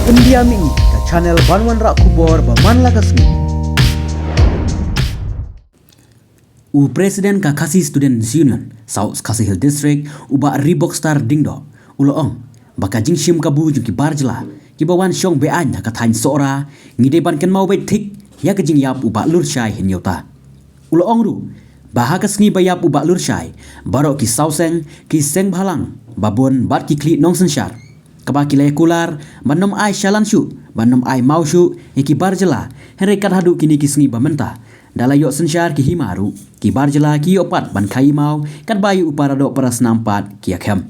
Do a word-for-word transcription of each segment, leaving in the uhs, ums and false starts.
India Mini, ka channel ban wanrah khubor ba man la ka sngi. U President ka Khasi Students Union, South Khasi Hills District, u Bah Ribokstar Dingdoh, u la ong ba ka jingshim kabu jong ki bar jylla kiba wan shong be-aiñ ha ka thaiñ Sohra, ngi dei ban kynmaw beit thik ïa ka jingïap u Bah Lurshai Hynñiewta. U la ong ruh ba ha ka sngi ba ïap u Bah Lurshai, baroh ki sawseng, ki seng bhalang babun bad ki khlieh nongsynshar, kaba ki la ïa kular ban ym ai shalan shuh, ban ym ai maw shuh ïa ki bar jylla, hynrei kat haduh kine ki sngi ba mynta, da la ïoh synshar ki hima ruh, ki bar jylla ki ïoh pat ban khaii maw katba ïa u paradoh parasnam pat ki ïakhem.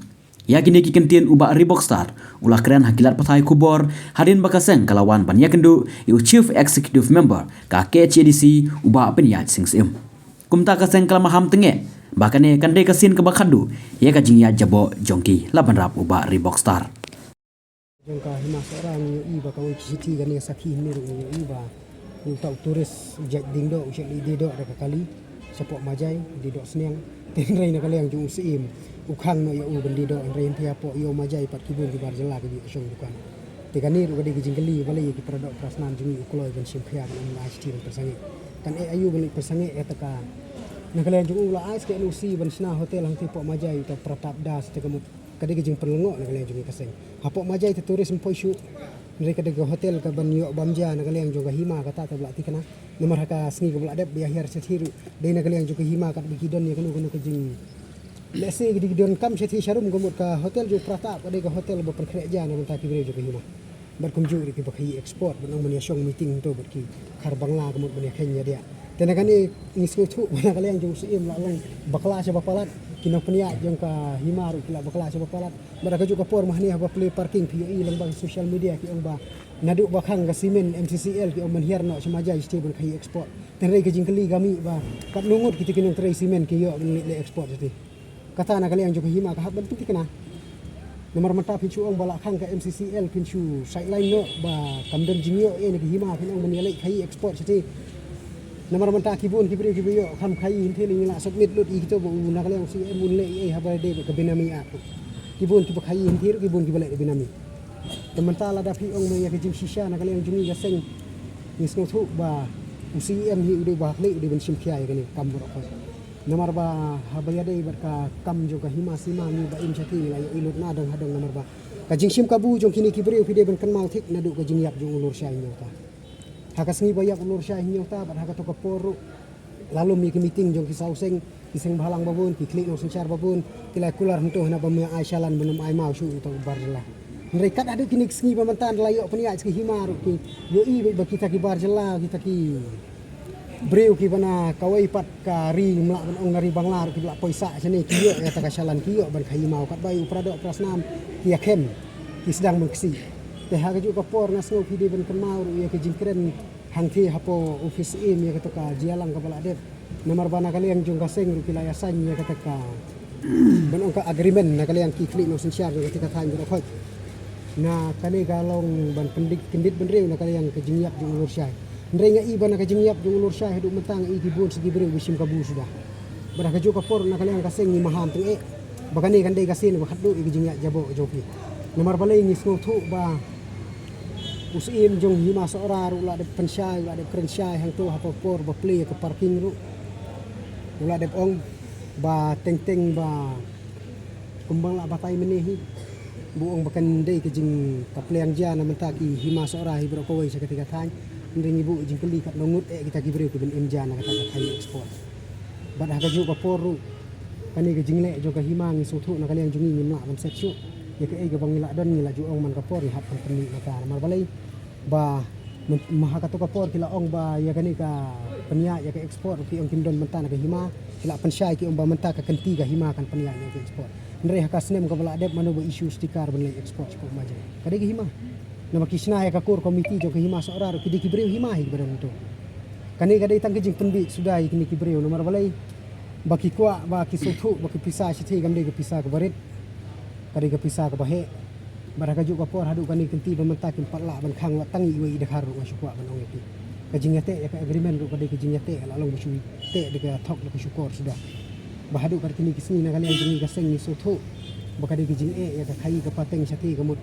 Ïa kine ki kyntien u Bah Ribokstar u la kren ha ki lad pathai khubor hadien ba ka seng ka la wan ban ïakynduh ïa u Chief Executive Member ka K H A D C, u Bah Pynïaid Sing Syiem. Kumta ka seng ka la maham tyngeh ba kane kan dei ka sien kaba khatduh ïa ka jingïaid jaboh jong ki, la bynrap u Bah Ribokstar. Jong ka hima Sohra ngi ïohi ba kawei ka shithi kane ka sakhi hynne ruh ngi ïohi ba uta u tourist u Jack Dingdoh u shait leit die doh da ka kali shapoh Majai, die doh sniang. Te hynrei na ka liang jong u Syiem u khang noh ïa u ban die doh, hynrei hynrei hapoh ïew Majai pat ki bun ki bar jylla ki ju shong dukan. Te kane ruh ka dei ka jingkylli, balei ïa ki paradoh parasnam jong ngi u kloi ban shim khia ban ym ai shithi ban pynsangeh? Kan eh aïu ban leit pynsangeh ïa kata ka, na ka liang jong u la ai sa ka N O C ban shna hotel hangtei hapoh Majai, uta Pratap Das, te ka mut ka dei ka jingpynlyngngoh na ka liang jong ngi ka seng. Hapoh Majai te tourist ym poi shuh. Hynrei ka dei ka hotel kaban ïoh bam ja na ka liang jong ka hima kata kaba la thikna. Namar ha ka sngi kaba la dep ba ïa hiar shathie ruh, dei na ka liang jong ka hima katba ki don ïa kano kano ka jing, let's say, ki dei ki donkam shathie sharum, ka mut ka hotel jong Pratap ka dei ka hotel ba pynkhreh ja na bynta ki briew jong ka hima. Bad kumjuh ruh kiba khaii export ban ong ban ïa shong meeting hangto bad ki khar Bangla ka mut ban ïa kheiñ ïa diah. Te na kane ngi sngewthuh ba na ka liang jong u Syiem la long bakla shaba palat, ki nongpynïaid jong ka hima ruh ki la bakla shaba palat. Bad ha kajuh ka por ma hangne haba plie parking phi ïohi lyngba ki social media ki ong ba naduh ba khang ka simen M C C L ki ong ban hiar noh sha Majai shatei ban khaii export. Te hynrei ka jingkylli ka mih ba katno ngut kita ki nongtrei simen ki ïoh ban leit leh export shatei. Kata na ka liang jong ka hima ka hap ban pynthikna. Namar mynta phin shu ong ba la khang ka M C C L phin shu sideline noh ba kam don jingïoh ei na ka hima, phin ong ban ïaleit khaii export shatei. Namar mynta ki bun ki briew kiba ïoh kham khaii hynrei ngi la submit lut ïa kito ba u na ka liang u Syiem un leh ei haba dei bad ka Benami Act. Ki bun kiba khaii hynrei ki bun kiba leh da Benami. Te mynta lada phi ong ma ïa ka jingshisha na ka liang jong ngi ka seng, ngi sngewthuh ba u Syiem hi u dei ba ha khlieh u dei ban shim khia ïa kane ka kam baroh kawei. Namar ba haba ïadei bad ka kam jong ka hima sima ngi ba im shatei ngi la ïohi lut na dong ha dong, namar ba ka jingshim kabu jong kine ki briew phi dei ban kynmaw thik naduh ka jingïap jong u Lurshai Hynñiewta. Ha ka sngi ba ïap u Lurshai Hynñiewta bad ha kato ka por ruh la lum ïa ki meeting jong ki sawseng, ki seng bhalang babun, ki khlieh nongsynshar babun, ki la kular hangto hana ba ym ai shalan, ba ym ai maw shuh ïa uta u bar jylla. Hynrei kat haduh kine ki sngi ba mynta la ïoh pynïaid sha ki hima ruh ki ïohi ba kita ki bar jylla, kita ki briew kiba na kawei pat ka ri, ym lah ban ong na ri Bangla ruh, kiba la poi sah shane ki ïoh ïa kata ka shalan, ki ïoh ban khaii maw katba ïa u paradoh parasnam ki ïakhem, ki sdang ban ksih. Te ha kajuh ka por nga sngew phi dei ban kynmaw ruh ïa ka jingkren hangtei hapoh office Syiem ïa kata ka jingïalang kaba la dep. Namar ba na ka liang jong ka seng ruh ki la ïa sign ïa kata ka, ban ong ka agreement na ka liang ki khlieh nongsynshar jong kata ka thaiñ baroh khoit. Na kane ka long ban pyndik kyndit bynriew na ka liang ka jingïap jong u Lurshai. Hynrei nga i ba na ka jingïap jong u Lurshai haduh mynta nga i ki bun sa ki briew ba shim kabu suda. Bad ha kajuh ka por na ka liang ka seng ngi maham tyngeh ba kane kan dei ka sien ba khatduh ïa ka jingïaid jaboh jong phi. Namar balei ngi sngewthuh ba u Syiem jong hima Sohra ruh u la dep pynshai, u la dep kren shai hangto ha ka por ba plie ka parking ruh. U la dep ong ba teng teng ba kumba la batai mynne hi, ba u ong ba kan dei ka jing ka pliang ja na mynta ki hima Sohra hi baroh kawei sha kata ka thaiñ. Hynrei ngi buh jingkylli katno ngut eh kita ki briew kiban im ja na kata ka thaiñ export. Bad ha kajuh ka por ruh kane ka jingleh jong ka hima ngi sngewthuh na ka liang jong ngi ngim lah ban set shuh. Ïa kaei kaba ngi lah don ngi la ju ong man ka por, ngi hap ban pynmih na ka, namar balei ba ma ha kato ka por ki la ong ba ïa kane ka pynïaid ïa ka export ki ong kim don mynta na ka hima, ki la pynshai ki ong ba mynta ka kynti ka hima kan pynïaid ïa ka export. Hynrei ha ka snem kaba la dep mano ba issue sticker ban leit export sha Majai? Ka dei ka hima. Namar ki shna ïa ka core committee jong ka hima Sohra ruh ki dei ki briew hima hi kiba don hangto. Kane ka dei tang ka jingpynbeit suda ïa kine ki briew, namar balei ba ki kwah ba ki sngewthuh ba ki pisa shatei kam dei ka pisa kaba rit, ka dei ka pisa kaba heh. Bad ha kajuh ka por haduh kane ka kynti ba mynta kim pat lah ban khang wat tang iwei i dkhar ruh, nga shu kwah ban ong ïa phi. Ka jingïateh ïa ka agreement ruh ka dei ka jingïateh la long ba shu teh da ka thok da ka shukor suda. Ba haduh kat kine ki sngi na ka liang jong ngi ka seng ngi sngewthuh ba ka dei ka jingeh ïa ka khaii ka pateng shatei, ka mut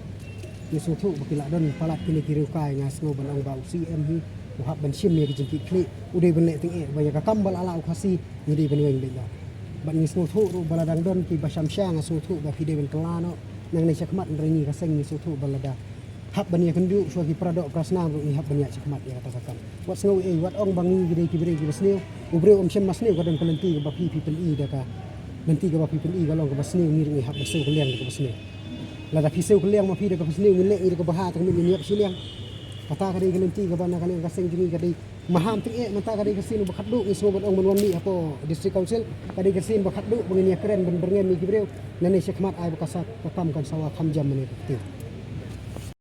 Ngi sngewthuh ba ki la don palat kine ki riewkai, nga sngew ban ong ba u CM hi u hap ban shim ïa ki jingkitkhlieh, u dei ban leh tyngeh ba ïa ka kam ba la lah u Khasi ngi dei ban weng beit noh. Bad ngi sngewthuh ruh ba la dang don kiba shamshia, nga sngewthuh ba phi dei ban kylla noh. Nangne shakhmat hynrei ngi ka seng ngi sngewthuh ba lada hap ban ïakynduh shuwa ki paradoh parasnam ruh ngi hap ban ïaid shakhmat ïa kata ka kam. Wat sngew ei, wat ong ba ngi ki dei ki briew kiba sniew. U briew um shym la sniew, ka don ka lynti kaba phi phi pyni da ka lynti kaba phi pyni ka long kaba sniew, ngi ruh ngi hap ban siew kylliang da kaba sniew. Lada phi siew kylliang ma phi da kaba sniew, ngin leh ngi da kaba ha, tang ngin ïap shiliang. Kata ka dei ka lynti kaba na ka liang ka seng jong ngi ka dei maham tyngeh. Mynta ka dei ka sien ba khatduh ngi sngew ban ong ban wan mih hapoh District Council. Ka dei ka sien ba khatduh ba ngin ïakren ban byrngem ïa ki briew. Nangne shakhmat ai ba ka sa ka kam kan sawa kham jam mane ka ktien.